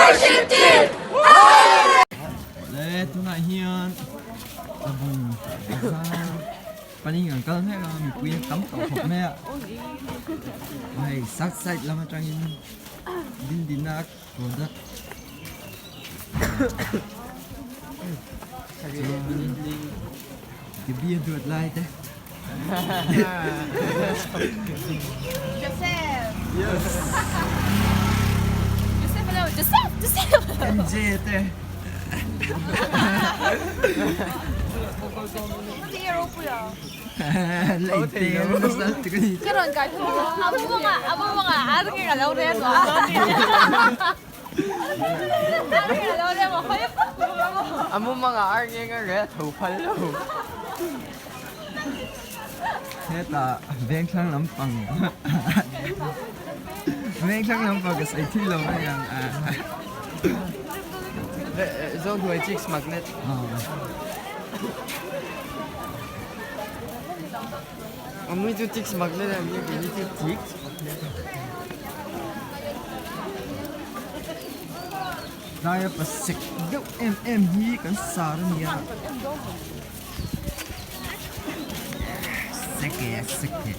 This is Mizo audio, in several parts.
Leadership Team! Awle tunah hian tlabung bazar panin kan kal mek a mipui an tam tawh khawp mai a hei south side lam atangin dindina product chuanin Gabi a duat lai te. Joseph! Yes. Joseph hello! Joseph! Joseph! MJ te. Ka rawn kai thu a mumanga a mumanga a ring a lo rem a a ring a lo rem a hawi A mumanga a ring a re tho phal lo. Hetah vengthlang lampang vengthlang lampang ka sawi thil lo mai ang a. Zohnuai chicks magnet. Amui chu chicks magnet a nia keini chu chicks magnet. Tlaia pasek deuh em em hi kan sar a nia. Sek e sek e.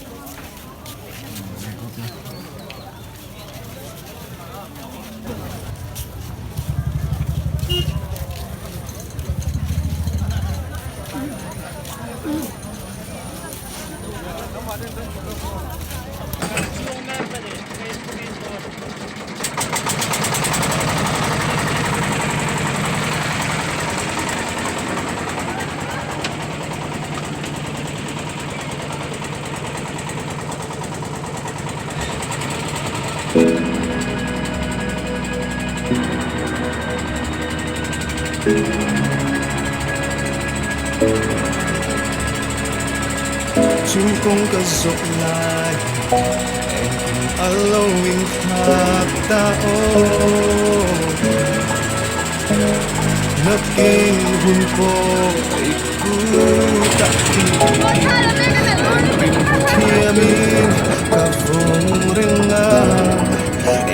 Chu kawng ka zawh lai engkim a lo inthlak ta aw Nakin hun pawh i kut ah Engkim thiamin ka vawng reng a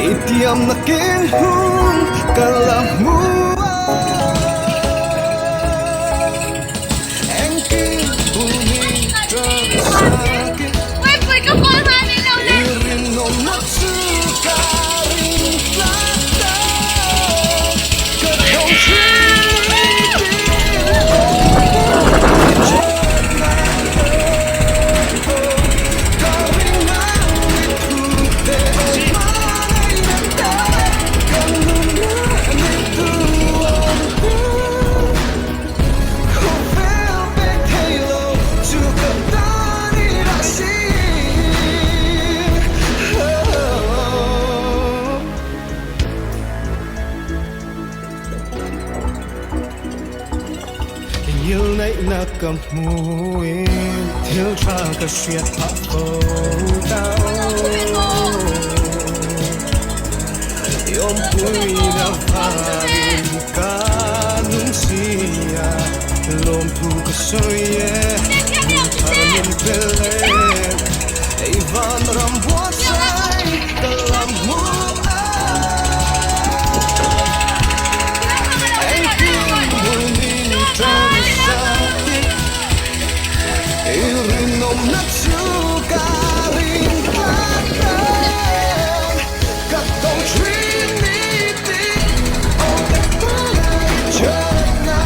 I tiam nakin hun ka la hmu a Engkim bul min tan sakin I rinawmna chu ka ring tlat a Ka tho thin Ngilneihna ka hmuin thil tha ka hriat phah fo ta aw. I awmpuina vangin ka nung sia lawmthu ka sawi e min thar min pel e Ei vanram buatsaih ka lam hmu a Engkim hmul min tan sakin I rinawmna chu ka ring tlat e Ka tawng thin ni tih aw ka tan chakna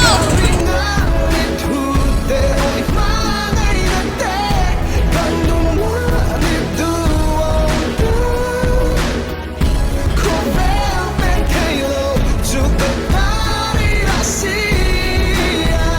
Ka ring a i thu te i hmangaihna te Ka nunah ni duh awm ta Khawvel pek thei lo chu ka tan i la si a.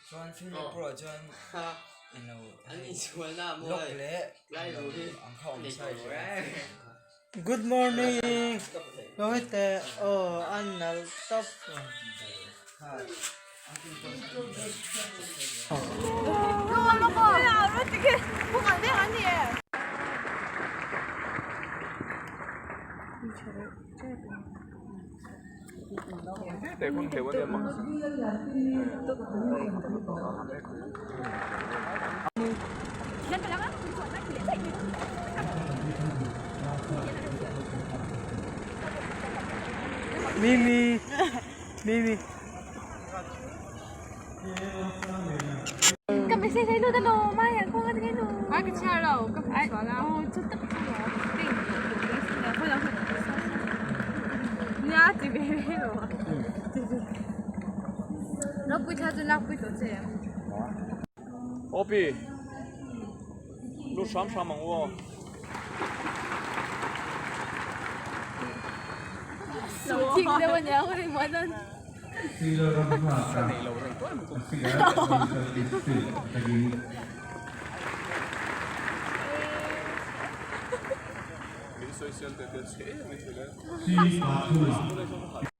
Chuan Singapore ah chuan englo lock leh englo ang kha awm sa i hria Good morning Lohite aw a nalh tawp. Mimi Mimi Opi lu hram hram ang u aw. Min sawisel teh teh che em em thei le.